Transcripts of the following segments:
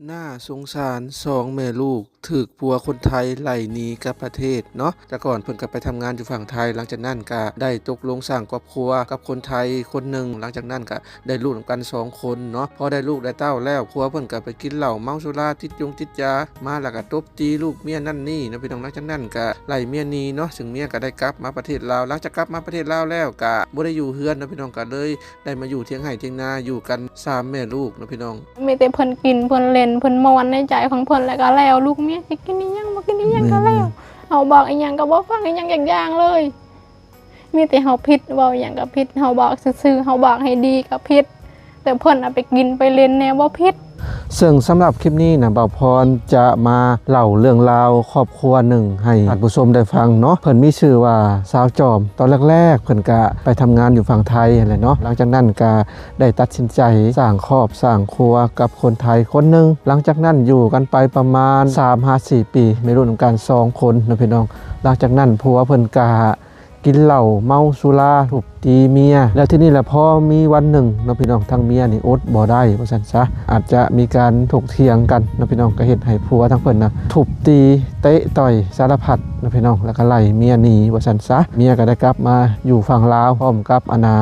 ໜ້າສົງສານສອງແມ່ລູກຖືກຜົວຄົນໄທໄລ່ໜີກັບປະເທດເນາະ. ແຕ່ກ່ອນເພິ່ນກໍໄປທຳງານຢູ່ຝັ່ງໄທ, ຫຼັງຈາກນັ້ນກໍໄດ້ຕົກລົງສ້າງຄອບຄົວກັບຄົນໄທຄົນໜຶ່ງ, ຫຼັງຈາກນັ້ນກໍໄດ້ລູກນຳກັນສອງຄົນເນາະ. ພໍໄດ້ລູກໄດ້ເຕົ້າແລ້ວ ຜົວເພິ່ນກໍໄປກິນເຫຼົ້າເມົາສຸລາ ຕິດຢົງຕິດຢາມາ ແລ້ວກໍຕົບຕີລູກເມຍນັ້ນນີ້ເນາະ ພີ່ນ້ອງ. ຫຼັງຈາກນັ້ນກໍໄລ່ເມຍໜີເນາະ, ເຊິ່ງເມຍກໍໄດ້ກັບມາປະເທດລາວ. ຫຼັງຈາກກັບມາປະເທດລາວແລ້ວກໍບໍ່ໄດ້ຢູ່ເຮືອນເນາະ ພີ່ນ້ອງ, ກໍເລີຍ ໄດ້ມາຢູ່ທຽງໄຮ່ທຽງນາ ຢູ່ກັນສາມແມ່ລູກເນາະ ພີ່ນ້ອງ. ມີແຕ່ເພິ່ນກິນ ເພິ່ນຫຼິ້ນ ເພິ່ນມ່ວນໃນໃຈຂອງເພິ່ນ ແລ້ວກໍແລ້ວ. ລູກເມຍຊິກິນອີ່ຫຍັງ ບໍ່ກິນອີ່ຫຍັງກໍແລ້ວ. ແມ່ນໆ ເຮົາບອກອີ່ຫຍັງກໍບໍ່ຟັງ ອີ່ຫຍັງຈັກຢ່າງເລີຍ. ມີແຕ່ເຮົາຜິດ ເວົ້າອີ່ຫຍັງກໍຜິດ, ເຮົາບອກຊື່ໆ ເຮົາບອກໃຫ້ດີກໍຜິດ, ແຕ່ເພິ່ນເອົາໄປກິນໄປຫຼິ້ນແນວບໍ່ຜິດ. ເຊິ່ງສຳລັບຄລິບນີ້ນະ ບ່າວພອນຈະມາເລົ່າເລື່ອງລາວຄອບຄົວໜຶ່ງໃຫ້ທ່ານຜູ້ຊົມໄດ້ຟັງເນາະ. ເພິ່ນມີຊື່ວ່າສາວຈອມ. ຕອນແລກໆ ເພິ່ນກະໄປທຳງານຢູ່ຝັ່ງໄທຫັ້ນແຫຼະເນາະ. ຫຼັງຈາກນັ້ນກະໄດ້ຕັດສິນໃຈສ້າງຄອບສ້າງຄົວກັບຄົນໄທຄົນໜຶ່ງ. ຫຼັງຈາກນັ້ນຢູ່ກັນໄປປະມານສາມຫາສີ່ປີ ມີລູກນຳກັນສອງຄົນເນາະ ພີ່ນ້ອງ. ຫຼັງຈາກນັ້ນຜົວເພິ່ນກະ ກິນເຫຼົ້າເມົາສຸລາ ທຸບຕີເມຍ. ແລ້ວທີນີ້ແຫຼະ ພໍມີວັນໜຶ່ງເນາະ ພີ່ນ້ອງ, ທາງເມຍນີ້ອົດບໍ່ໄດ້ວ່າຊັ້ນຊະ, ອາດຈະມີການຖົກຖຽງກັນເນາະ ພີ່ນ້ອງ, ກໍເຮັດໃຫ້ຜົວທາງເພິ່ນນະ ທຸບຕີເຕະຕ່ອຍສາລະພັດເນາະ ພີ່ນ້ອງ, ແລ້ວກໍໄລ່ເມຍໜີວ່າຊັ້ນຊະ. ເມຍກໍໄດ້ກັບມາຢູ່ຝັ່ງລາວ ພ້ອມກັບອັນນ່າ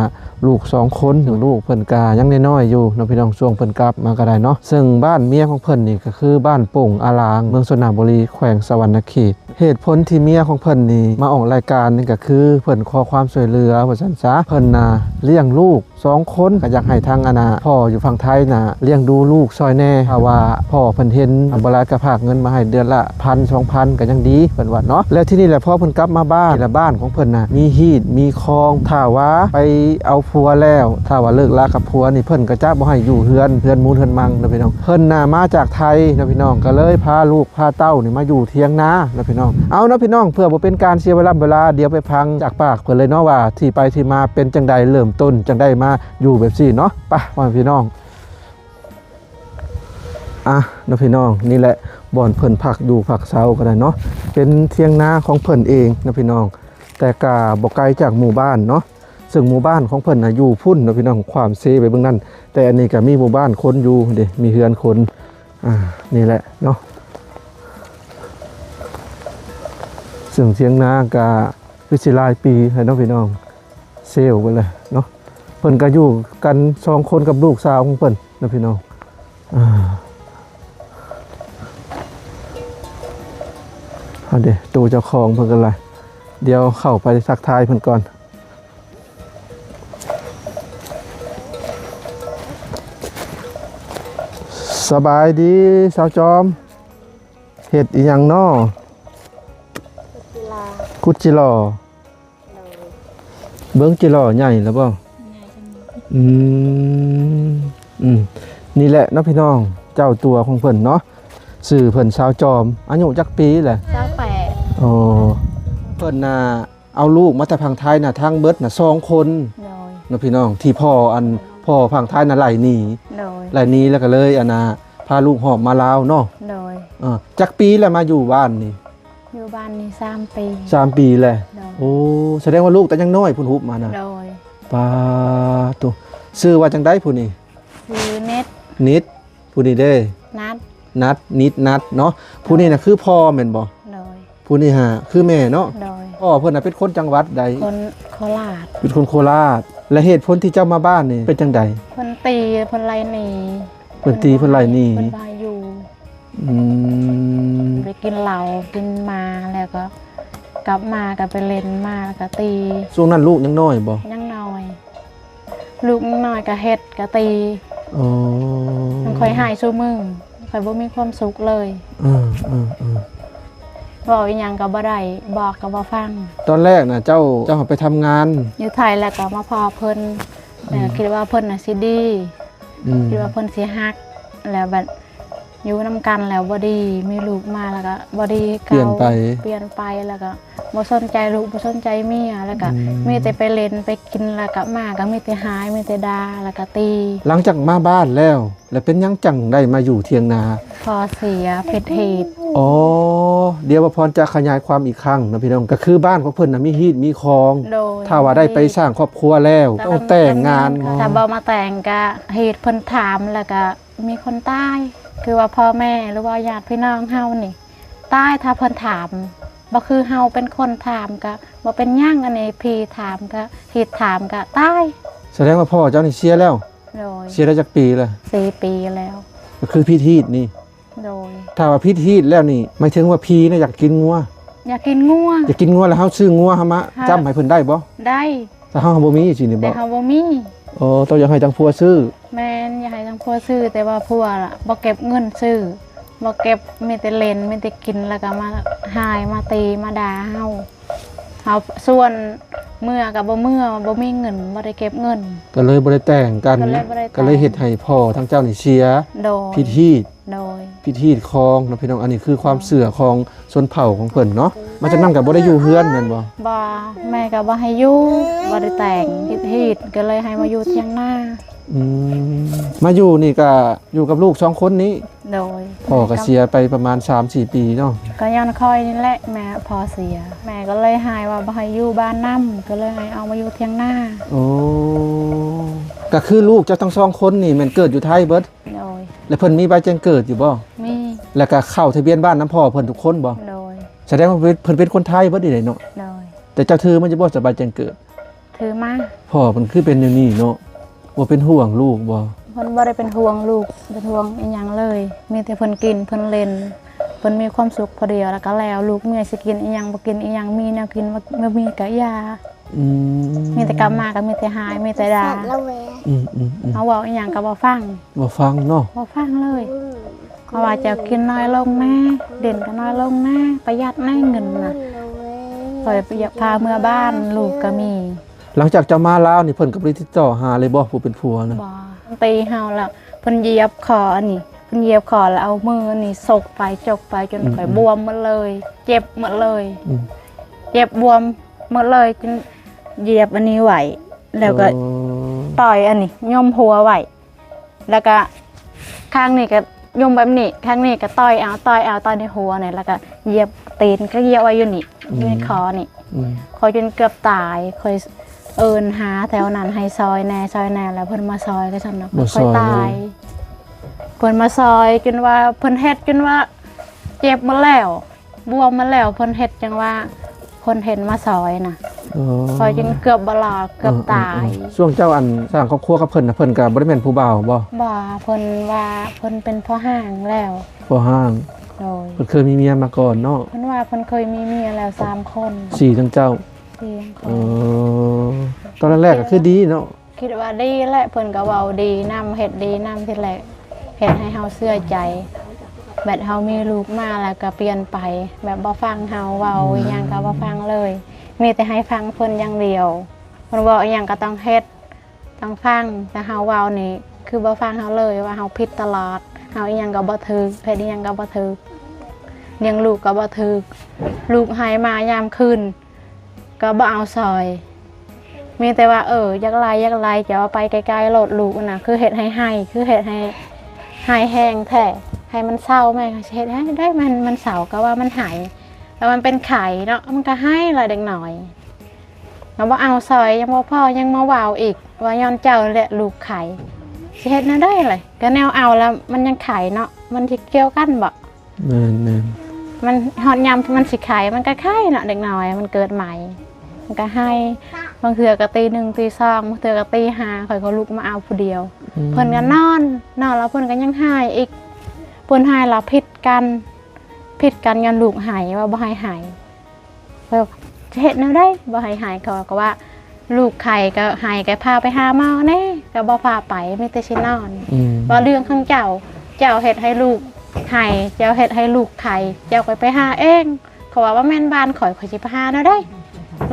ລູກສອງຄົນ, ເຊິ່ງລູກເພິ່ນກະຍັງນ້ອຍໆຢູ່ເນາະ ພີ່ນ້ອງ, ຊ່ວງເພິ່ນກັບມາກໍໄດ້ເນາະ. ເຊິ່ງບ້ານເມຍຂອງເພິ່ນນີ້ກໍຄືບ້ານໂປ່ງອາລາງ ເມືອງຊົນນະບູລີ ແຂວງສະຫວັນນະເຂດ. ເຫດຜົນທີ່ເມຍຂອງເພິ່ນນີ້ມາອອກລາຍການນີ້ກໍຄື ເພິ່ນຂໍຄວາມຊ່ວຍເຫຼືອວ່າຊັ້ນຊະ. ເພິ່ນນະລ້ຽງລູກສອງຄົນ ກໍຢາກໃຫ້ທາງອັນນ່າ ພໍ່ຢູ່ຝັ່ງໄທນະລ້ຽງດູລູກຊ່ອຍແດ່. ຖ້າວ່າພໍ່ເພິ່ນເຫັນບໍ່ຫຼາຍ ກໍພາກເງິນມາໃຫ້ເດືອນລະພັນສອງພັນ ກໍຍັງດີ ເພິ່ນວ່າເນາະ. ແລ້ວທີນີ້ແຫຼະ ພໍເພິ່ນກັບມາບ້ານ ແລະ ບ້ານຂອງເພິ່ນນະມີຮີດມີຄອງ. ຖ້າວ່າໄປເອົາຜົວແລ້ວ ຖ້າວ່າເລີກລາກັບຜົວນີ້ ເພິ່ນກໍຈະບໍ່ໃຫ້ຢູ່ເຮືອນ ເຮືອນມູນເຮືອນມັງເນາະ ພີ່ນ້ອງ. ເພິ່ນນະມາຈາກໄທເນາະ ພີ່ນ້ອງ, ກໍເລີຍພາລູກ ພາເຕົ້ານີ້ມາຢູ່ຖຽງນາເນາະ ພີ່ນ້ອງ. ເອົາເນາະ ພີ່ນ້ອງ, ເພື່ອບໍ່ເປັນການເສຍເວລາ ເວລາ, ດຽວໄປຟັງຈາກປາກເພິ່ນເລີຍເນາະ ວ່າທີ່ໄປທີ່ມາເປັນຈັ່ງໃດ, ເລີ່ມຕົ້ນຈັ່ງໃດມາຢູ່ແບບຊີ້ເນາະ. ໄປ ພໍ່ແມ່ພີ່ນ້ອງ. ອ່ະ ເນາະ ພີ່ນ້ອງ, ນີ້ແຫຼະບ່ອນເພິ່ນພັກຢູ່ພັກເຊົາກໍໄດ້ເນາະ, ເປັນຖຽງນາຂອງເພິ່ນເອງເນາະ ພີ່ນ້ອງ, ແຕ່ກະບໍ່ໄກຈາກໝູ່ບ້ານເນາະ. ເຊິ່ງໝູ່ບ້ານຂອງເພິ່ນນະຢູ່ພຸ້ນເນາະ ພີ່ນ້ອງ, ຄວາມເຊໄປເບື້ອງນັ້ນ. ແຕ່ອັນນີ້ກະມີໝູ່ບ້ານຄົນຢູ່ເດ້, ມີເຮືອນຄົນ. ອ່າ ນີ້ແຫຼະເນາະ, ເຊິ່ງຖຽງນາກະຄືຊິຫຼາຍປີແລ້ວເນາະ ພີ່ນ້ອງ, ເຊໄປເລີຍເນາະ. ເພິ່ນກະຢູ່ກັນສອງຄົນກັບລູກສາວຂອງເພິ່ນເນາະ ພີ່ນ້ອງ. ອ່າ ອັນເດ ໂຕເຈົ້າຂອງເພິ່ນກໍໄດ້, ດຽວເຂົ້າໄປທັກທາຍເພິ່ນກ່ອນ. ສະບາຍດີສາວຈອມ, ເຮັດອີ່ຫຍັງນໍ? ຂຸດຈີຫຼໍ່. ໂດຍ. ເບິ່ງຈີຫຼໍ່ໃຫຍ່ແລ້ວບໍ່? ໃຫຍ່. ອືມ ອືມ ນີ້ແຫຼະເນາະ ພີ່ນ້ອງ, ເຈົ້າຕົວຂອງເພິ່ນເນາະ, ຊື່ເພິ່ນສາວຈອມ. ອາຍຸຈັກປີແຫຼະ? ຊາວແປດ. ໂອ້ ເພິ່ນນະ ເອົາລູກມາແຕ່ຝັ່ງໄທນະ ທັງເບິດນະສອງຄົນ. ໂດຍ. ເນາະ ພີ່ນ້ອງ, ທີ່ພໍ່ ອັນ ພໍ່ຝັ່ງໄທນະໄລ່ໜີ. ໂດຍ. ໄລ່ໜີແລ້ວກໍເລີຍ ອັນນະ ພາລູກຫອບມາລາວເນາະ. ໂດຍ. ເອີ ຈັກປີແລ້ວມາຢູ່ບ້ານນີ້? ຢູ່ບ້ານນີ້ສາມປີ. ສາມປີແລ້ວ. ໂດຍ. ໂອ້ ສະແດງວ່າລູກແຕ່ຍັງນ້ອຍພຸ້ນ ຫຸບມານະ. ໂດຍ. ປາໂຕ ຊື່ວ່າຈັ່ງໃດຜູ້ນີ້? ຊື່ນິດ. ນິດ. ຜູ້ນີ້ເດ້? ນັດ. ນັດ ນິດ ນັດເນາະ. ຜູ້ນີ້ນະຄືພໍ່ແມ່ນບໍ່? ໂດຍ. ຜູ້ນີ້ຫາຄືແມ່ເນາະ. ໂດຍ. ພໍ່ເພິ່ນນະເປັນຄົນຈັງຫວັດໃດ? ຄົນໂຄລາດ. ເປັນຄົນໂຄລາດ. ແລະເຫດຜົນທີ່ເຈົ້າມາບ້ານນີ້ເປັນຈັ່ງໃດ? ເພິ່ນຕີ ເພິ່ນໄລ່ໜີ. ເພິ່ນຕີ ເພິ່ນໄລ່ໜີ. ເພິ່ນວ່າຢູ່ ອືມ ໄປກິນເຫຼົ້າກິນມາ ແລ້ວກໍກັບມາກໍໄປຫຼິ້ນມາ ແລ້ວກໍຕີ. ຊ່ວງນັ້ນລູກຍັງນ້ອຍບໍ່? ຍັງນ້ອຍ. ລູກນ້ອຍກະເຮັດກະຕີ. ອໍ ມັນຂ້ອຍຮ້າຍຊູ່ມື້, ຂ້ອຍບໍ່ມີຄວາມສຸກເລີຍ. ເອີ ເອີ ເອີ ເວົ້າອີ່ຫຍັງກະບໍ່ໄດ້, ບອກກະບໍ່ຟັງ. ຕອນແລກນະ ເຈົ້າ ເຈົ້າໄປທຳງານຢູ່ໄທ ແລ້ວກະມາພໍ້ເພິ່ນ. ອືມ ຄິດວ່າເພິ່ນນະຊິດີ, ອືມ ຄິດວ່າເພິ່ນຊິຮັກ, ແລ້ວບັດ ຢູ່ນຳກັນແລ້ວບໍ່ດີ, ມີລູກມາແລ້ວກໍບໍ່ດີຄືເກົ່າ, ປ່ຽນໄປ ປ່ຽນໄປ ແລ້ວກໍບໍ່ສົນໃຈລູກ ບໍ່ສົນໃຈເມຍ, ແລ້ວກໍ ອືມ ມີແຕ່ໄປຫຼິ້ນໄປກິນ, ແລ້ວກໍມາກໍມີແຕ່ຮ້າຍ ມີແຕ່ດ່າ ແລ້ວກໍຕີ. ຫຼັງຈາກມາບ້ານແລ້ວ ແລ້ວເປັນຫຍັງຈັ່ງໄດ້ມາຢູ່ຖຽງນາ? ພໍ່ເສຍຜິດເຫດ. ອໍ ດຽວບ່າວພອນຈະຂະຫຍາຍຄວາມອີກຄັ້ງເນາະ ພີ່ນ້ອງ, ກໍຄືບ້ານຂອງເພິ່ນນະມີຮີດມີຄອງ. ໂດຍ. ຖ້າວ່າໄດ້ໄປສ້າງຄອບຄົວແລ້ວ ຕ້ອງແຕ່ງງານ. ຖ້າບໍ່ມາແຕ່ງກໍເຫດເພິ່ນຖາມ ແລ້ວກໍ ມີຄົນຕາຍ. ຄືວ່າພໍ່ແມ່ ຫຼືວ່າຍາດພີ່ນ້ອງເຮົານີ້ຕາຍ ຖ້າເພິ່ນຖາມ ບໍ່ຄືເຮົາເປັນຄົນຖາມກະບໍ່ເປັນຫຍັງ ອັນນີ້ຜີຖາມກະ ຜີຖາມກະຕາຍ. ສະແດງວ່າພໍ່ເຈົ້ານີ້ເສຍແລ້ວ? ໂດຍ. ເສຍໄດ້ຈັກປີລະ? ສີ່ປີແລ້ວ. ກໍຄືຜີຮີດນີ້? ໂດຍ. ຖ້າວ່າຜີຮີດແລ້ວນີ້ ໝາຍເຖິງວ່າຜີນະຢາກກິນງົວ? ຢາກກິນງົວ. ຢາກກິນງົວແລ້ວເຮົາຊື້ງົວເຮົາມາ ເຮົາ ຈ້ຳໃຫ້ເພິ່ນໄດ້ບໍ່? ໄດ້. ແຕ່ເຮົາບໍ່ມີຊີ້ນີ້ບໍ່? ແຕ່ເຮົາບໍ່ມີ. ໂອ້ ຕ້ອງຢາກໃຫ້ທາງຜົວຊື້? ແມ່ນ ຢາກໃຫ້ທາງຜົວຊື້ ແຕ່ວ່າຜົວລະບໍ່ເກັບເງິນຊື້ ບໍ່ເກັບ ມີແຕ່ຫຼິ້ນ ມີແຕ່ກິນ ແລ້ວກໍມາຮ້າຍ ມາຕີ ມາດ່າເຮົາ. ເຮົາຊວນເມືອກໍບໍ່ເມືອ ບໍ່ມີເງິນ ບໍ່ໄດ້ເກັບເງິນ ກໍເລີຍບໍ່ໄດ້ແຕ່ງກັນ ກໍເລີຍບໍ່ໄດ້ແຕ່ງ ກໍເລີຍເຮັດໃຫ້ພໍ່ທາງເຈົ້ານີ້ເສຍ. ໂດຍ. ຜິດຮີດ. ໂດຍ. ຜິດຮີດຄອງເນາະພີ່ນ້ອງ ອັນນີ້ຄືຄວາມເຊື່ອຂອງຊົນເຜົ່າຂອງເພິ່ນເນາະ. ມາຈາກນັ້ນກໍບໍ່ໄດ້ຢູ່ເຮືອນແມ່ນບໍ່? ບໍ່ ແມ່ກໍບໍ່ໃຫ້ຢູ່ ບໍ່ໄດ້ແຕ່ງ ຜິດຮີດ ກໍເລີຍໃຫ້ມາຢູ່ຖຽງນາ. ອືມ ມາຢູ່ນີ້ກໍຢູ່ກັບລູກສອງຄົນນີ້? ໂດຍ. ພໍ່ກໍເສຍໄປປະມານສາມສີ່ປີເນາະ? ກໍຍ້ອນຂ້ອຍນີ້ແຫຼະ ແມ່ພໍ່ເສຍ ແມ່ກໍເລີຍໃຫ້ວ່າບໍ່ໃຫ້ຢູ່ບ້ານນຳ ກໍເລີຍໃຫ້ອອກມາຢູ່ຖຽງນາ. ໂອ້ ກໍຄືລູກເຈົ້າທັງສອງຄົນນີ້ແມ່ນເກີດຢູ່ໄທເບິດ? ໂດຍ. ແລ້ວເພິ່ນມີໃບແຈ້ງເກີດຢູ່ບໍ່? ມີ. ແລ້ວກໍເຂົ້າທະບຽນບ້ານນຳພໍ່ເພິ່ນທຸກຄົນບໍ່? ໂດຍ. ສະແດງວ່າເພິ່ນເປັນຄົນໄທເບິດນີ້ເນາະ? ໂດຍ. ແຕ່ເຈົ້າຖືມາຢູ່ບໍ່ ສະ ໃບແຈ້ງເກີດ? ຖືມາ. ພໍ່ເພິ່ນຄືເປັນແນວນີ້ເນາະ ບໍ່ເປັນຫ່ວງລູກບໍ່? ເພິ່ນບໍ່ໄດ້ເປັນຫ່ວງລູກ ເປັນຫ່ວງອີ່ຫຍັງເລີຍ ມີແຕ່ເພິ່ນກິນ ເພິ່ນຫຼິ້ນ ເພິ່ນມີຄວາມສຸກຜູ້ດຽວ ແລ້ວກໍແລ້ວ ລູກເມຍຊິກິນອີ່ຫຍັງ ບໍ່ກິນອີ່ຫຍັງ ມີແນວກິນ ບໍ່ມີກໍຢ່າ. ອືມ ມີແຕ່ກັບມາກໍມີແຕ່ຮ້າຍ ມີແຕ່ດ່າ. ອືມໆໆ ເຮົາເວົ້າອີ່ຫຍັງກໍບໍ່ຟັງ ບໍ່ຟັງເນາະ ບໍ່ຟັງເລີຍ. ອືມ ເພາະວ່າເຈົ້າກິນນ້ອຍລົງແດ່ ຫຼິ້ນກໍນ້ອຍລົງແດ່ ປະຢັດແດ່ເງິນນະ ຂ້ອຍຢາກພາເມືອບ້ານ ລູກກໍມີ. ຫຼັງຈາກເຈົ້າມາລາວນີ້ ເພິ່ນກໍບໍ່ໄດ້ຕິດຕໍ່ຫາເລີຍບໍ່ ຜູ້ເປັນຜົວນະ? ບໍ່. ຕີເຮົາລະ ເພິ່ນຢຽບຄໍອັນນີ້ ເພິ່ນຢຽບຄໍແລ້ວເອົາມືອັນນີ້ຊົກໄປ ຈົກໄປ ຈົນຂ້ອຍບວມໝົດເລີຍ ເຈັບໝົດເລີຍ. ອືມ ເຈັບບວມ ໝົດເລີຍ ຈຶ່ງຢຽບອັນນີ້ໄວ້ ແລ້ວກໍ ໂອ້ ຕ່ອຍອັນນີ້ຍົມຫົວໄວ້ ແລ້ວກໍຂ້າງນີ້ກໍຍົມແບບນີ້ ຂ້າງນີ້ກໍຕ່ອຍເອົາ ຕ່ອຍເອົາ ຕ່ອຍໃນຫົວນີ້ ແລ້ວກໍຢຽບຕີນ ກໍຢຽບໄວ້ຢູ່ນີ້ ອືມ ຢູ່ໃນຄໍນີ້. ອືມ ຂ້ອຍຈົນເກືອບຕາຍ ຂ້ອຍເອີ້ນຫາແຖວນັ້ນໃຫ້ຊ່ອຍແດ່ ຊ່ອຍແດ່ ແລ້ວເພິ່ນມາຊ່ອຍກໍຊັ້ນເນາະ ຂ້ອຍຕາຍ. ເພິ່ນມາຊ່ອຍຈົນວ່າ ເພິ່ນເຮັດຈົນວ່າເຈັບໝົດແລ້ວ ບວມໝົດແລ້ວ ເພິ່ນເຮັດຈັ່ງວ່າຄົນເຫັນມາຊ່ອຍນະ. ອໍ ຂ້ອຍຈຶ່ງເກືອບບໍ່ລອດ ເກືອບຕາຍ. ເອີໆໆ ຊ່ວງເຈົ້າອັນສ້າງຄອບຄົວກັບເພິ່ນນະ ເພິ່ນກໍບໍ່ໄດ້ແມ່ນຜູ້ບ່າວບໍ່? ບໍ່ ເພິ່ນວ່າເພິ່ນເປັນພໍ່ຮ້າງແລ້ວ. ພໍ່ຮ້າງ. ໂດຍ. ເພິ່ນເຄີຍມີເມຍມາກ່ອນເນາະ? ເພິ່ນວ່າເພິ່ນເຄີຍມີເມຍແລ້ວສາມຄົນ. ສີ່ທັງເຈົ້າ? ສີ່ທັງຄົນ. ເອີ ຕອນແລກໆກໍຄືດີເນາະ? ຄິດວ່າດີແຫຼະ ເພິ່ນກໍເວົ້າດີນຳ ເຮັດດີນຳ ທີແລກເຮັດໃຫ້ເຮົາເຊື່ອໃຈ ແບບເຮົາມີລູກມາແລ້ວກໍປ່ຽນໄປ ແບບບໍ່ຟັງເຮົາເວົ້າ ອືມ ອີ່ຫຍັງກໍບໍ່ຟັງເລີຍ ມີແຕ່ໃຫ້ຟັງເພິ່ນຢ່າງດຽວ ເພິ່ນເວົ້າອີ່ຫຍັງກໍຕ້ອງເຮັດ ຕ້ອງຟັງ ແຕ່ເຮົາເວົ້ານີ້ຄືບໍ່ຟັງເຮົາເລີຍ ວ່າເຮົາຜິດຕະຫຼອດ ເຮົາອີ່ຫຍັງກໍບໍ່ຖືກ ເຮັດອີ່ຫຍັງກໍບໍ່ຖືກ ລ້ຽງລູກກໍບໍ່ຖືກ ລູກໄຫ້ມາຍາມຄືນ ກໍບໍ່ເອົາຊ່ອຍ ມີແຕ່ວ່າ ເອີ ຢາກໄລ່ ຢາກໄລ່ ຈະເອົາໄປໄກໆໂລດ ລູກນະ ຄືເຮັດໃຫ້ໄຫ້ ຄືເຮັດໃຫ້ໄຫ້ແຮງແທ້ ໃຫ້ມັນເຊົາແມ່ ຊິເຮັດໃຫ້ໄດ້ ມັນ ມັນເຊົາ ກໍວ່າມັນໄຫ້ ແລ້ວມັນເປັນໄຂ້ເນາະ ມັນກໍໄຫ້ລະເດັກນ້ອຍ ກໍບໍ່ເອົາຊ່ອຍ ຍັງບໍ່ພໍ ຍັງມາເວົ້າອີກ ວ່າຍ້ອນເຈົ້າແຫຼະລູກໄຂ້ ຊິເຮັດແນວໃດລະ ກໍແນວເອົາລະ ມັນຍັງໄຂ້ເນາະ ມັນຊິກ່ຽວກັນບໍ? ແມ່ນໆ ມັນຮອດຍາມທີ່ມັນຊິໄຂ້ ມັນກໍໄຂ້ເນາະ ເດັກນ້ອຍມັນເກີດໃໝ່ ມັນກໍໄຫ້ ບາງເທື່ອກໍຕີໜຶ່ງຕີສອງ ບາງເທື່ອກໍຕີຫ້າ ຂ້ອຍກໍລຸກມາເອົາຜູ້ດຽວ ອືມ ເພິ່ນກໍນອນ ນອນແລ້ວເພິ່ນກໍຍັງໄຫ້ອີກ ເພິ່ນໄຫ້ແລ້ວຜິດກັນ ຜິດກັນຍ້ອນລູກໄຫ້ ວ່າບໍ່ໃຫ້ໄຫ້ ເພິ່ນຈະເຮັດແນວໃດ ບໍ່ໃຫ້ໄຫ້ ເຂົາກໍວ່າ ລູກໄຂ້ກໍໄຫ້ ກໍພາໄປຫາໝໍແດ່ ກໍບໍ່ພາໄປ ມີແຕ່ຊິນອນ ອືມ ວ່າເລື່ອງຂອງເຈົ້າ ເຈົ້າເຮັດໃຫ້ລູກໄຫ້ ເຈົ້າເຮັດໃຫ້ລູກໄຂ້ ເຈົ້າກໍໄປຫາເອງ ເຂົາວ່າ ບໍ່ແມ່ນບ້ານຂ້ອຍ ຂ້ອຍຊິໄປຫາແນວໃດ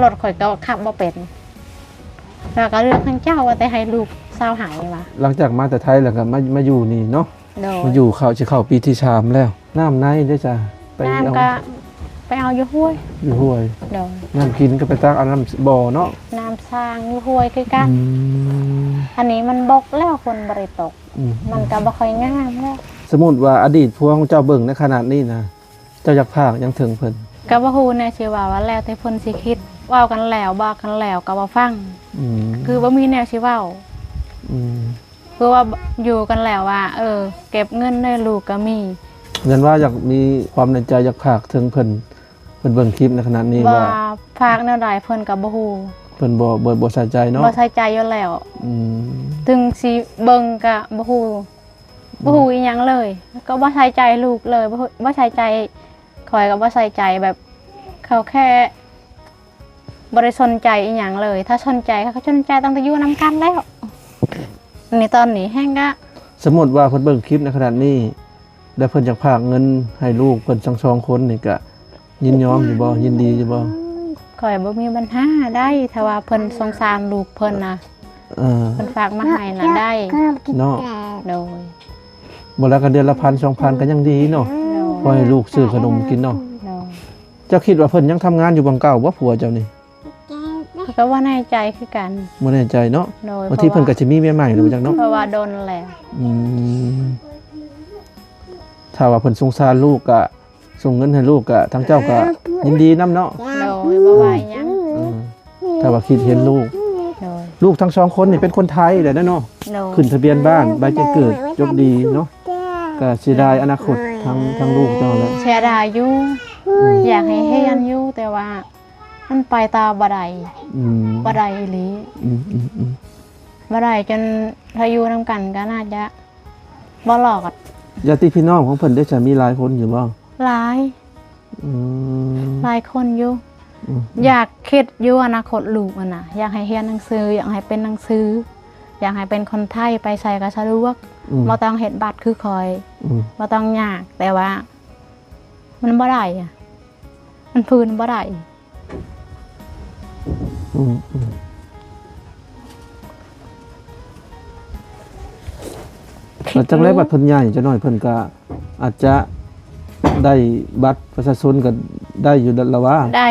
ລົດຂ້ອຍກໍຂັບບໍ່ເປັນ ວ່າກໍເລື່ອງຂອງເຈົ້າ ວ່າແຕ່ໃຫ້ລູກເຊົາໄຫ້ວ່າ. ຫຼັງຈາກມາແຕ່ໄທແລ້ວກໍມາ ມາຢູ່ນີ້ເນາະ? ໂດຍ ມາຢູ່ ເຂົ້າ ຊິເຂົ້າປີທີສາມແລ້ວ. ນ້ຳໃນເດ້ຈ້ະ? ໄປ ນ້ຳ ເອົາ ກໍໄປເອົາຢູ່ຫ້ວຍ. ຢູ່ຫ້ວຍ. ໂດຍ ນ້ຳກິນກໍໄປຕັກເອົານ້ຳບໍ່ເນາະ? ນ້ຳສ້າງຢູ່ຫ້ວຍຄືກັນ. ອືມ ອັນນີ້ມັນບົກແລ້ວ ຝົນບໍ່ໄດ້ຕົກ. ອືມ ມັນກໍບໍ່ຄ່ອຍງາມແລ້ວ. ສົມມຸດວ່າອະດີດຜົວຂອງເຈົ້າເບິ່ງໃນຂະນະນີ້ນະ ເຈົ້າຢາກຝາກຫຍັງເຖິງເພິ່ນ? ກໍບໍ່ຮູ້ແນວຊິເວົ້າ ວ່າແລ້ວແຕ່ເພິ່ນຊິຄິດ ເວົ້າກັນແລ້ວ ບອກກັນແລ້ວກໍບໍ່ຟັງ. ອືມ ຄືບໍ່ມີແນວຊິເວົ້າ. ອືມ ຄືວ່າຢູ່ກັນແລ້ວວ່າ ເອີ ເກັບເງິນໃຫ້ລູກກໍມີ. ເຫັນວ່າຢາກມີຄວາມໃນໃຈຢາກຝາກເຖິງເພິ່ນ ເພິ່ນເບິ່ງຄລິບໃນຂະນະນີ້ ບໍ່ ວ່າຝາກແນວໃດເພິ່ນກໍບໍ່ຮູ້ ເພິ່ນບໍ່ ບໍ່ ບໍ່ໃສ່ໃຈເນາະ ບໍ່ໃສ່ໃຈຢູ່ແລ້ວ. ອືມ ເຖິງຊິເບິ່ງກໍບໍ່ຮູ້ ບໍ່ຮູ້ອີ່ຫຍັງເລີຍ ກໍບໍ່ໃສ່ໃຈລູກເລີຍ ບໍ່ ບໍ່ໃສ່ໃຈ ຂ້ອຍກໍບໍ່ໃສ່ໃຈ ແບບເຂົາແຄ່ບໍ່ໄດ້ສົນໃຈອີ່ຫຍັງເລີຍ ຖ້າສົນໃຈເຂົາກໍສົນໃຈຕັ້ງແຕ່ຢູ່ນຳກັນແລ້ວ ໃນຕອນນີ້ແຮງກະ ສົມມຸດວ່າເພິ່ນເບິ່ງຄລິບໃນຂະນະນີ້ ແລ້ວເພິ່ນຢາກຝາກເງິນໃຫ້ລູກເພິ່ນທັງສອງຄົນນີ້ ກະຍິນຍອມຢູ່ບໍ່? ຍິນດີຢູ່ບໍ່? ຂ້ອຍບໍ່ມີບັນຫາໄດ້ ຖ້າວ່າເພິ່ນສົງສານລູກເພິ່ນນະ ເອີ ເພິ່ນຝາກມາໃຫ້ນະໄດ້ເນາະ. ໂດຍ ບໍ່ແລ້ວກໍເດືອນລະພັນສອງພັນກໍຍັງດີເນາະ ໂດຍ ພໍໃຫ້ລູກຊື້ຂະໜົມກິນເນາະ. ໂດຍ ເຈົ້າຄິດວ່າເພິ່ນຍັງທຳງານຢູ່ບ່ອນເກົ່າບໍ່ ຜົວເຈົ້ານີ້? ຂ້ອຍກໍບໍ່ແນ່ໃຈຄືກັນ ບໍ່ແນ່ໃຈເນາະ. ໂດຍ ບາງທີເພິ່ນກໍຊິມີເມຍໃໝ່ແລ້ວ ບໍ່ຈັກເນາະ ເພາະວ່າດົນແລ້ວ. ອືມ ຖ້າວ່າເພິ່ນສົງສານລູກ ກະສົ່ງເງິນໃຫ້ລູກ ກະທາງເຈົ້າກະຍິນດີນຳເນາະ. ໂດຍ ບໍ່ວ່າອີ່ຫຍັງ ເອີ ຖ້າວ່າຄິດເຫັນລູກ. ໂດຍ ລູກທັງສອງຄົນນີ້ເປັນຄົນໄທແຫຼະເນາະ. ໂດຍ ຂຶ້ນທະບຽນບ້ານ ໃບແຈ້ງເກີດຈົບດີເນາະ ກະເສຍດາຍອະນາຄົດທາງ ທາງລູກເຈົ້າແຫຼະ. ເສຍດາຍຢູ່ ອືມ ຢາກໃຫ້ຮຽນຢູ່ ແຕ່ວ່າ ມັນໄປຕໍ່ບໍ່ໄດ້. ອືມ ບໍ່ໄດ້ອີ່ຫຼີ. ອືມໆໆ ບໍ່ໄດ້ ຈົນຖ້າຢູ່ນຳກັນກໍໜ້າຈະບໍ່ລອດ. ຍາດຕິພີ່ນ້ອງຂອງເພິ່ນເດ ຈະມີຫຼາຍຄົນຢູ່ບໍ່? ຫຼາຍ. ອືມ ຫຼາຍຄົນຢູ່. ອືມ ຢາກຄິດຢູ່ອະນາຄົດລູກຫັ້ນນະ ຢາກໃຫ້ຮຽນໜັງສື ຢາກໃຫ້ເປັນໜັງສື ຢາກໃຫ້ເປັນຄົນໄທ ໄປໃສກໍສະດວກ. ອືມ ບໍ່ຕ້ອງເຮັດບັດຄືຂ້ອຍ. ອືມ ບໍ່ຕ້ອງຍາກ ແຕ່ວ່າມັນບໍ່ໄດ້ອະ ມັນຟື້ນບໍ່ໄດ້. ອືມ ອືມ ແລ້ວຈັ່ງໃດບັດເພິ່ນໃຫຍ່ຈັກໜ້ອຍ ເພິ່ນກໍອາດຈະໄດ້ບັດປະຊາຊົນກໍໄດ້ຢູ່ລະວ່າ? ໄດ້.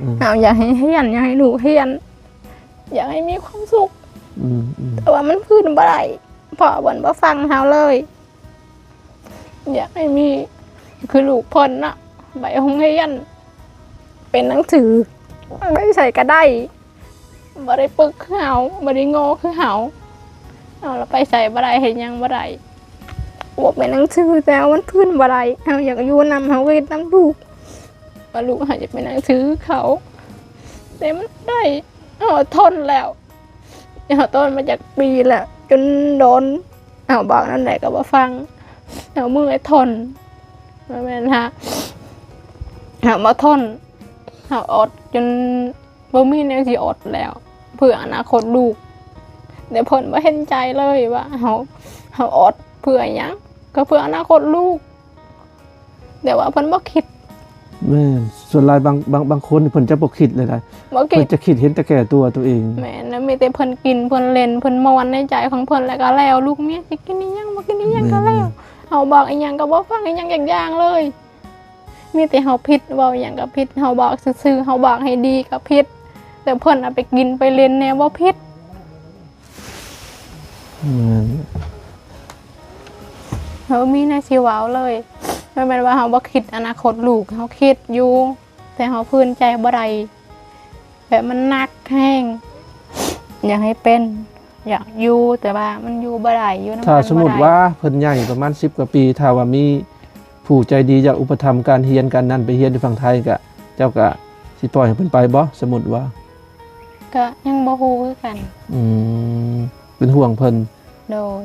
ອືມ ເຮົາຢາກໃຫ້ຮຽນ ຢາກໃຫ້ລູກຮຽນ ຢາກໃຫ້ມີຄວາມສຸກ. ອືມ ອືມ ແຕ່ວ່າມັນຟື້ນບໍ່ໄດ້ ເພາະວ່າເພິ່ນບໍ່ຟັງເຮົາເລີຍ. ຢາກໃຫ້ມີຄືລູກເພິ່ນເນາະ ໄປໂຮງຮຽນ ເປັນໜັງສື ໄປໃສກໍໄດ້ ບໍ່ໄດ້ປຶກຄືເຮົາ ບໍ່ໄດ້ໂງ່ຄືເຮົາ. ເຮົາລະໄປໃສບໍ່ໄດ້ ເຮັດຫຍັງບໍ່ໄດ້ ບໍ່ເປັນໜັງສື ແຕ່ວ່າມັນຟື້ນບໍ່ໄດ້. ເຮົາຢາກຢູ່ນຳ ເຮົາກໍເຮັດນຳລູກ ວ່າລູກເຮົາຈະເປັນໜັງສືຄືເຂົາ ແຕ່ມັນບໍ່ໄດ້. ເຮົາທົນແລ້ວ ເຮົາທົນມາຈັກປີແລ້ວ ຈົນດົນ ເຮົາບອກແນວໃດກໍບໍ່ຟັງ ເຮົາເມື່ອຍທົນ ບໍ່ແມ່ນຫາ ເຮົາມາທົນ ເຮົາອົດຈົນບໍ່ມີແນວຊິອົດແລ້ວ ເພື່ອອະນາຄົດລູກ ແຕ່ເພິ່ນບໍ່ເຫັນໃຈເລີຍວ່າເຮົາ ເຮົາອົດເພື່ອຫຍັງ ກໍເພື່ອອະນາຄົດລູກ. ແຕ່ວ່າເພິ່ນບໍ່ຄິດ. ແມ່ນ ສ່ວນຫຼາຍບາງ ບາງ ບາງຄົນເພິ່ນຈະບໍ່ຄິດເລີຍໄດ໋ ບໍ່ຄິດ ເພິ່ນຈະຄິດເຫັນແຕ່ແກ່ຕົວໂຕເອງ. ແມ່ນ ແລ້ວມີແຕ່ເພິ່ນກິນ ເພິ່ນຫຼິ້ນ ເພິ່ນມ່ວນໃນໃຈຂອງເພິ່ນ ແລ້ວກໍແລ້ວ ລູກເມຍຊິກິນອີ່ຫຍັງ ບໍ່ກິນອີ່ຫຍັງກໍແລ້ວ. ເຮົາບອກອີ່ຫຍັງກໍບໍ່ຟັງ ອີ່ຫຍັງຈັກຢ່າງເລີຍ. ມີແຕ່ເຮົາຜິດ ເວົ້າອີ່ຫຍັງກໍຜິດ ເຮົາບອກຊື່ໆ ເຮົາບອກໃຫ້ດີກໍຜິດ ແຕ່ເພິ່ນເອົາໄປກິນໄປຫຼິ້ນແດ່ບໍ່ຜິດ. ແມ່ນ ເຮົາມີແນວຊິເວົ້າເລີຍ ບໍ່ແມ່ນວ່າເຮົາບໍ່ຄິດອະນາຄົດລູກ ເຮົາຄິດຢູ່ ແຕ່ເຮົາຟື້ນໃຈບໍ່ໄດ້ ແບບມັນໜັກແຮງ ຢາກໃຫ້ເປັນ ຢາກຢູ່ ແຕ່ວ່າມັນຢູ່ບໍ່ໄດ້ ຢູ່ນຳກັນບໍ່ໄດ້. ຖ້າສົມມຸດວ່າເພິ່ນໃຫຍ່ປະມານສິບກວ່າປີ ຖ້າວ່າມີຜູ້ໃຈດີຢາກອຸປະຖຳການຮຽນ ການນັ້ນ ໄປຮຽນຢູ່ຝັ່ງໄທ ກະ ເຈົ້າກະຊິປ່ອຍໃຫ້ເພິ່ນໄປບໍ່? ສົມມຸດວ່າ ກະຍັງບໍ່ຮູ້ຄືກັນ. ອືມ ເປັນຫ່ວງເພິ່ນ. ໂດຍ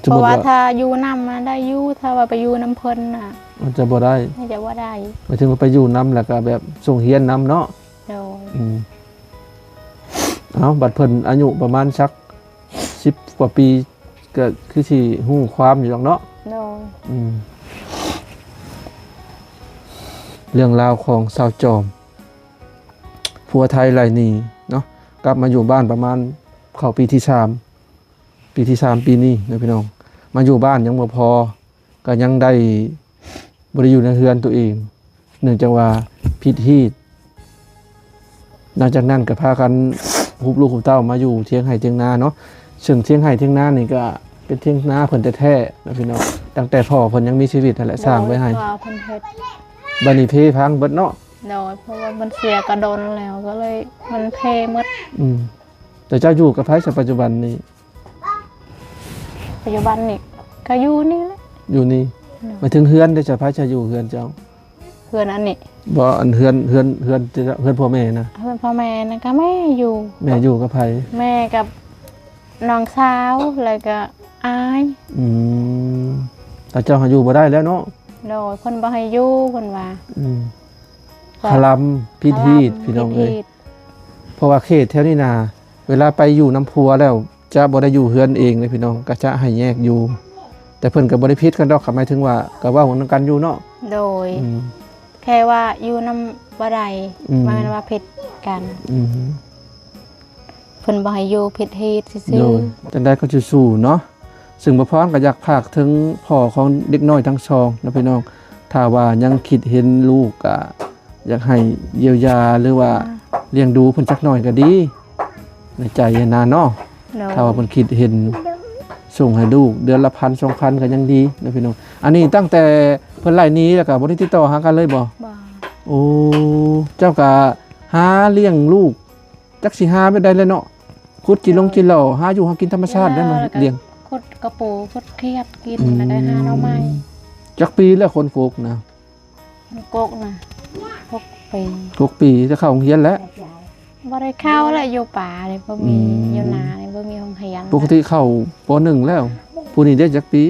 ສົມມຸດວ່າ ເພາະວ່າຖ້າຢູ່ນຳນະໄດ້ຢູ່ ຖ້າວ່າໄປຢູ່ນຳເພິ່ນນະ ອາດຈະບໍ່ໄດ້ ອາດຈະບໍ່ໄດ້. ໝາຍເຖິງວ່າໄປຢູ່ນຳ ແລ້ວກະແບບສົ່ງຮຽນນຳເນາະ. ໂດຍ ອືມ ເອົ້າ ບັດເພິ່ນອາຍຸປະມານສັກສິບກວ່າປີ ກໍຄືຊິຮູ້ຄວາມຢູ່ດອກເນາະ. ໂດຍ ອືມ ເລື່ອງລາວຂອງສາວຈອມ ຜົວໄທໄລ່ໜີເນາະ ກັບມາຢູ່ບ້ານປະມານເຂົ້າປີທີສາມ ປີທີສາມປີນີ້ເນາະພີ່ນ້ອງ. ມາຢູ່ບ້ານຍັງບໍ່ພໍ ກໍຍັງໄດ້ ບໍ່ໄດ້ຢູ່ໃນເຮືອນຕົວເອງ ເນື່ອງຈາກວ່າຜິດຮີດ. ຫຼັງຈາກນັ້ນກໍພາກັນຮຸບລູກຮຸບເຕົ້າມາຢູ່ທຽງໄຮ່ທຽງນາເນາະ ເຊິ່ງທຽງໄຮ່ທຽງນານີ້ກໍເປັນທຽງນາເພິ່ນແທ້ໆເນາະພີ່ນ້ອງ ຕັ້ງແຕ່ພໍ່ເພິ່ນຍັງມີຊີວິດຫັ້ນແຫຼະ ສ້າງໄວ້ໃຫ້. ໂດຍ ເພາະວ່າເພິ່ນເຮັດ ບັດນີ້ເພພັງເບິດເນາະ. ໂດຍ ເພາະວ່າມັນເສຍກະດົນແລ້ວ ກໍເລີຍມັນເພໝົດ. ອືມ ແຕ່ເຈົ້າຢູ່ກັບໃຜຊະປັດຈຸບັນນີ້? ປັດຈຸບັນນີ້ກໍຢູ່ນີ້ແຫຼະ ຢູ່ນີ້. ໂດຍ. ໝາຍເຖິງເຮືອນເດ້ ໃຜຈະຢູ່ເຮືອນເຈົ້າ? ເຮືອນອັນນີ້ ບໍ່ ອັນເຮືອນ ເຮືອນ ເຮືອນ ເຮືອນພໍ່ແມ່ນະ? ເຮືອນພໍ່ແມ່ນະ ກໍແມ່ຢູ່. ແມ່ຢູ່ກັບໃຜ? ແມ່ກັບນ້ອງສາວ ແລ້ວກໍອ້າຍ. ອືມ ແຕ່ເຈົ້າຫາຢູ່ບໍ່ໄດ້ແລ້ວເນາະ? ໂດຍ. ເພິ່ນບໍ່ໃຫ້ຢູ່ ເພິ່ນວ່າ. ອືມ ຄະລຳຜິດຮີດ ຄະລຳ ພີ່ນ້ອງເອີຍ ຜິດຮີດ. ເພາະວ່າເຂດແຖວນີ້ນະ ເວລາໄປຢູ່ນຳຜົວແລ້ວ ຈະບໍ່ໄດ້ຢູ່ເຮືອນເອງເດ້ພີ່ນ້ອງ ກໍຈະໃຫ້ແຍກຢູ່. ແຕ່ເພິ່ນກໍບໍ່ໄດ້ຜິດກັນດອກ ກໍໝາຍເຖິງວ່າກໍເວົ້ານຳກັນຢູ່ເນາະ. ໂດຍ. ອືມ ແຄ່ວ່າຢູ່ນຳບໍ່ໄດ້ ອືມ ບໍ່ແມ່ນວ່າຜິດກັນ. ອືມ ເພິ່ນບໍ່ໃຫ້ຢູ່ ຜິດຮີດຊື່ໆ. ໂດຍ. ຈັ່ງໃດກໍສູ້ໆເນາະ. ຊຶ່ງບ່າວພອນກໍຢາກຝາກເຖິງພໍ່ຂອງເດັກນ້ອຍທັງສອງເນາະພີ່ນ້ອງ ຖ້າວ່າຍັງຄິດເຫັນລູກ ກໍຢາກໃຫ້ຢຽວຢາ ຫຼືວ່າ ອ່າ ລ້ຽງດູເພິ່ນຈັກໜ້ອຍກໍດີ ໃນໃຈຫັ້ນນະເນາະ. ໂດຍ. ຖ້າວ່າເພິ່ນຄິດເຫັນ ສົ່ງໃຫ້ລູກເດືອນລະພັນສອງພັນກໍຍັງດີເນາະພີ່ນ້ອງ. ອັນນີ້ຕັ້ງແຕ່ເພິ່ນໄລ່ໜີແລ້ວກໍບໍ່ໄດ້ຕິດຕໍ່ຫາກັນເລີຍບໍ່? ບໍ່. ໂອ້ ເຈົ້າກໍຫາລ້ຽງລູກ ຈັກຊິຫາແບບໃດແຫຼະເນາະ ຂຸດຈີ່ຫຼົງຈີ່ຫຼໍ່ ຫາຢູ່ຫາກິນທຳມະຊາດໄດ້ມາລ້ຽງ ຂຸດກະປູ ຂຸດຂຽດກິນ ອືມ ແລ້ວກໍຫາໜໍ່ໄມ້. ຈັກປີແລ້ວຄົນກົກນະ? ຄົນກົກນະ ຫົກປີ. ຫົກປີ ຈະເຂົ້າໂຮງຮຽນແລ້ວ? ບໍ່ໄດ້ເຂົ້າແລ້ວ ຢູ່ປ່ານີ້ບໍ່ມີ. ອືມ ຢູ່ນານີ້ບໍ່ມີໂຮງຮຽນ. ປົກກະຕິເຂົ້າ ປໍໜຶ່ງ ແລ້ວ. ຜູ້ນີ້ໄດ້ຈັກປີ?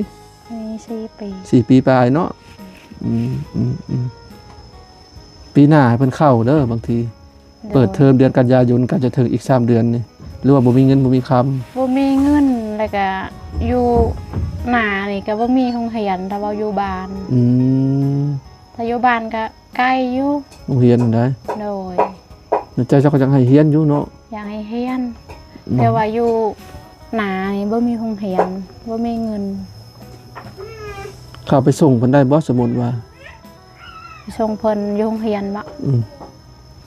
ມີສີ່ປີ. ສີ່ປີປາຍເນາະ. ອືມ ອືມ ອືມ ປີໜ້າໃຫ້ເພິ່ນເຂົ້າເດີ ບາງທີ ໂດຍ. ເປີດເທີມເດືອນກັນຍາຍົນ ກໍຈະເຖິງອີກສາມເດືອນນີ້ ຫຼືວ່າບໍ່ມີເງິນບໍ່ມີຄຳ? ບໍ່ມີເງິນ ແລ້ວກະຢູ່ນານີ້ກໍບໍ່ມີໂຮງຮຽນ ຖ້າວ່າຢູ່ບ້ານ. ອືມ ຖ້າຢູ່ບ້ານກໍໄກຢູ່ ໂຮງຮຽນໄດ໋. ໂດຍ. ໃນໃຈເຈົ້າກໍຢາກໃຫ້ຮຽນຢູ່ເນາະ? ຢາກໃຫ້ຮຽນ. ອືມ ແຕ່ວ່າຢູ່ນານີ້ບໍ່ມີໂຮງຮຽນ ບໍ່ມີເງິນ. ເຂົ້າໄປສົ່ງເພິ່ນໄດ້ບໍ່ ສົມມຸດວ່າ? ໄປສົ່ງເພິ່ນຢູ່ໂຮງຮຽນບໍ? ອືມ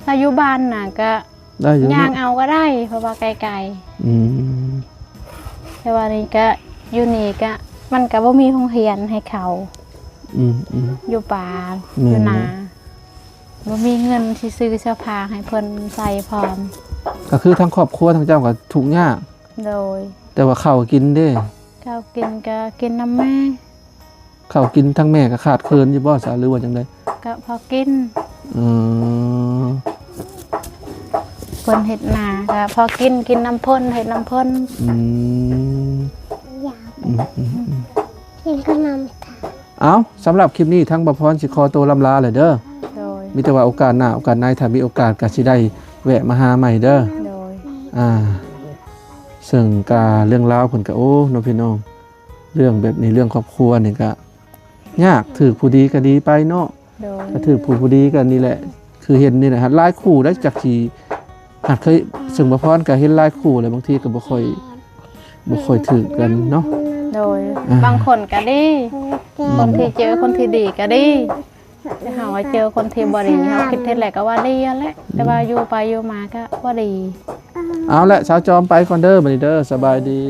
ຖ້າຢູ່ບ້ານນະກະໄດ້ຢູ່ເນາະ ຍ່າງເອົາກໍໄດ້ ເພາະວ່າໄກໆ. ອືມ ແຕ່ວ່ານີ້ກະ ຢູ່ນີ້ກະ ມັນກະບໍ່ມີໂຮງຮຽນໃຫ້ເຂົ້າ. ອືມໆ ຢູ່ປ່າ ແມ່ນ ຢູ່ນາ ບໍ່ມີເງິນຊິຊື້ເສື້ອຜ້າໃຫ້ເພິ່ນໃສ່ພ້ອມ. ກໍຄືທາງຄອບຄົວທາງເຈົ້າກໍທຸກຍາກ. ໂດຍ. ແຕ່ວ່າເຂົ້າກິນເດ້? ເຂົ້າກິນກໍກິນນຳແມ່. ເຂົ້າກິນທາງແມ່ກໍຂາດເຂີນຢູ່ບໍ່ຊະ ຫຼືວ່າຈັ່ງໃດ? ກໍພໍກິນ. ເອີ ເພິ່ນເຮັດນາກໍພໍກິນ ກິນນຳເພິ່ນ ເຮັດນຳເພິ່ນ. ອືມ ອືມໆໆ ກິນຂະໜົມ. ເອົາ ສຳລັບຄລິບນີ້ ທາງບ່າວພອນຊິຂໍໂຕລ່ຳລາແຫຼະເດີ. ໂດຍ. ມີແຕ່ວ່າໂອກາດໜ້າໂອກາດໃນ ຖ້າມີໂອກາດກໍຊິໄດ້ແວະມາຫາໃໝ່ເດີ. ໂດຍ. ອ່າ ເຊິ່ງກະເລື່ອງລາວເພິ່ນກະ ໂອ້ ເນາະພີ່ນ້ອງ ເລື່ອງແບບນີ້ ເລື່ອງຄອບຄົວນີ້ກະຍາກ ຖືກຜູ້ດີກະດີໄປເນາະ. ໂດຍ. ກະຖືກຜູ້ ຜູ້ດີກະນີ້ແຫຼະ ຄືເຫັນນີ້ແຫຼະ ຫັດຫຼາຍຄູ່ໄດ໋ ຈັກຊິ ຫັດເຄີຍ ເຊິ່ງບ່າວພອນກະເຫັນຫຼາຍຄູ່ແຫຼະ ບາງທີກະບໍ່ຄ່ອຍ ບໍ່ຄ່ອຍຖືກກັນເນາະ. ໂດຍ. ອ່າ ບາງຄົນກະດີ ຄົນທີ່ເຈີຄົນທີ່ດີກະດີ ແຕ່ເຮົາວ່າເຈີຄົນທີ່ບໍ່ດີ ເຮົາຄິດເຮັດແຫຼະກະວ່າດີຫັ້ນແຫຼະ ແຕ່ວ່າຢູ່ໄປຢູ່ມາກະບໍ່ດີ. ເອົາແຫຼະ ສາວຈອມໄປກ່ອນເດີ ບັດນີ້ເດີ ສະບາຍດີ.